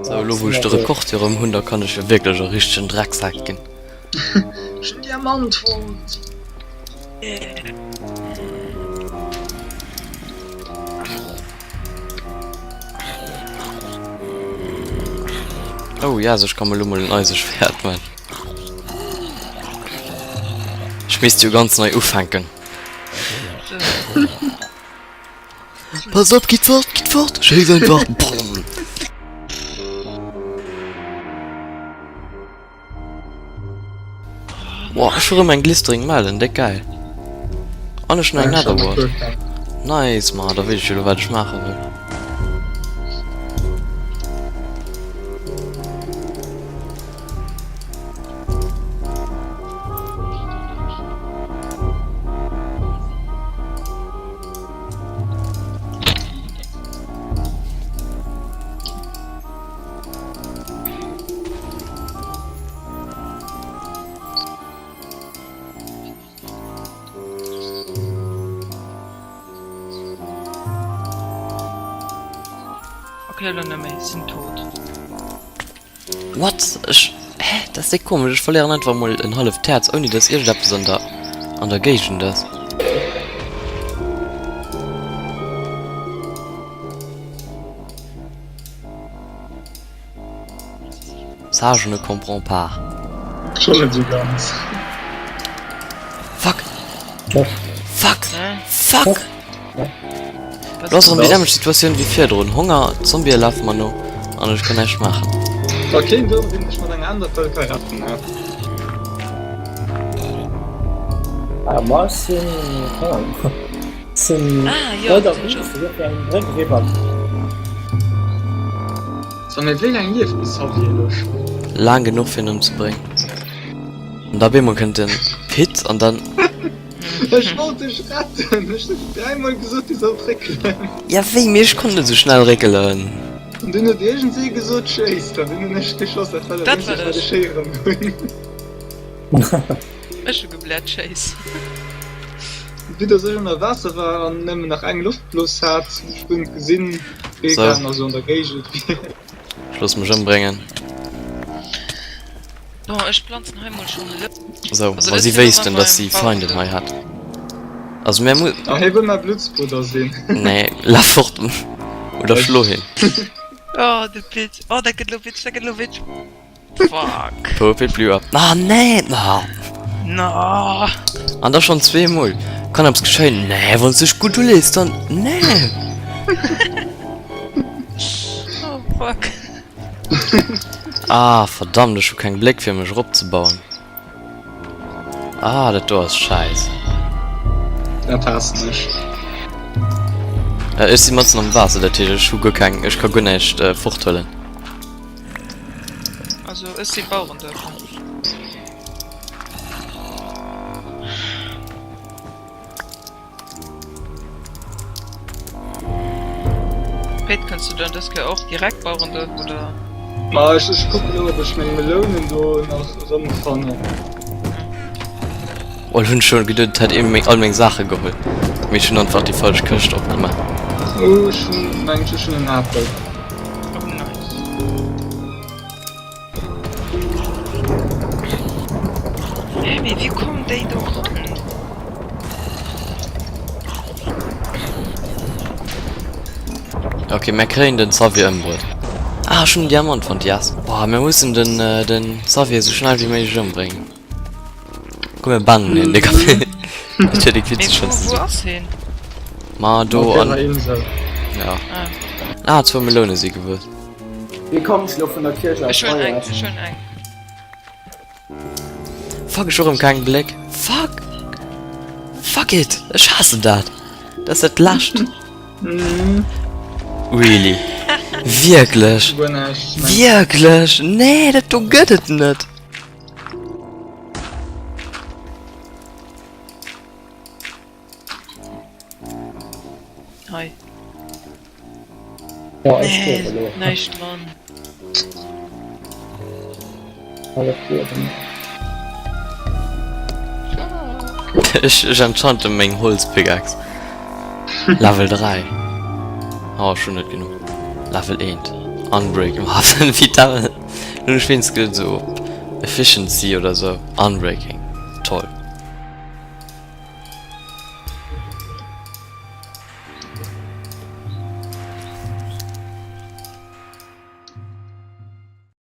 Sou, elo wou ech de Rekord jo rëm hunn, da kann ech jo wierklech e richtegen Drecksak ginn. Ech hunn Diamant fonnt! Oh yes, ech ka mer elo mol en Eiseschwäert man. Ech misst jo ganz nei ufänken. Pass op, gitt fort, gitt fort! Schéiss einfach! Boom! Boah, ech hu rëm eng Glistering Melon, déck geil. An ech hunn eng Nether Wart. Nice, ma da weess ech jo lo wat ech maache wëll. Ok, elo net méi, sinn tot. What? Ech, hä? Dat ass déck komesch, ech verléieren einfach mol en halleft Häerz ouni dass iergendeppes an der an der Géigend ass. Ça je ne comprends pas. Schon net sou ganz. Fuck! Fuck! Fuck! Lo ass erëm déi nämmlecht Situatioun wéi virdrun. Honger, Zombië lafe mer no an ech kann näischt maachen. Wa keen do sinn ech mat enger anerer Pëll ka retten he. Ah ma ech sinn, keng Ahnung, sinn leider wéinst de fir eng Bréck eriwwer. So mee wéi laang lieft de Xavier elo schon? Laang genuch fir en ëmzebréngen. An da bemol kënnt den Pit an dann. Ech wollt dech retten! Ech hunn dräimol gesot, du solls réckelen. Ja wéi? Mee ech konnt net esou schnell réckelen. An dunn huet iergendsee gesot, schéisst! An dunn hunn ech geschoss, dat war dat eenzegt wat ech héieren hunn. Ech hu gebläert, schéiss! Vue dass ech ënner Waasser war an nëmmen nach eng Loftblos hat, ech hunn gesinn, wéi grad nach esou an der Géigend wier. Ech loosse mech ëmbréngen. Bon, ech planzen hei mol schon e. Sou, wa si wéissten, dass si Feinden hei hätt. Also mär mu. Ah, hie wëll mäi Bluttsbrudder sinn. Nee, laf fort oder schlo hien. Oh, de Pit. Oh, dat gëtt lo witzeg, dat gëtt lo witzeg. Fuck. Poor Pit blew up. Ah, nee! Ah. No. An da schon zweemol. Kann eppes geschéien? Nee, wann s dech gutt ulees, dann. Nee! Oh, fuck. Ah, verdammt, ech hu keng Bléck fir mech eropzebauen. Ah, dat do ass schäiss. Dat haassen ech. Äh, ech si matzen am Waasser, dat heescht ech hu guer keng, ech ka guer näischt äh, forthuelen. Also ech si Bauerendörfer. Pit, kënns du dann dës Kéier och direkt Bauerenduerf oder? Ma ech ech kucken elo ob ech meng Melounen do nach erëmfannen. Oh, ech hunn schon geduet et hätt ee meng all meng Saache geholl, mee ech hunn einfach déi falsch Këscht opgemaach. Oh ech hunn mengen ech hunn en Apel. Oh nice. Hä, mee wéi kommen déi do ran? Ok, mär kréien den Xavier ëmbruet. Ah, ech hunn en Diamant fonnt, yes. Boah, mir mussen den, äh, den Xavier esou schnell wéi méiglech ëmbréngen. Komm, mir bannen hien, Digga. Dat wier déck Mee witzeg, wou, wann s de wou sou. ass hien? Ma do Op an. hirer Insel. Ja. Ah. Ah, zwou Meloune si gewuess. Wéi kommt ech lo vun der Kierch aus Ech huelen eng, Feier? ech huelen eng. Fuck, ech hu rëm keng Bléck. Fuck! Fuck it! Ech haassen dat! Dat ass dat Lescht. Really? Wierklech? Guer näischt, mengs. Wierklech? Nee, dat do gëtt et net! Hei. Ja, ech stierf elo. Näischt dran. Hallef Liewen. Ech, ech enchante meng Holzpickaxe. Level 3. Oh, ech hunn net genuch. Level 1. Unbreaking. Wéi dat? Nun ech wéinst gëtt esou op Efficiency oder sou. Unbreaking. Toll.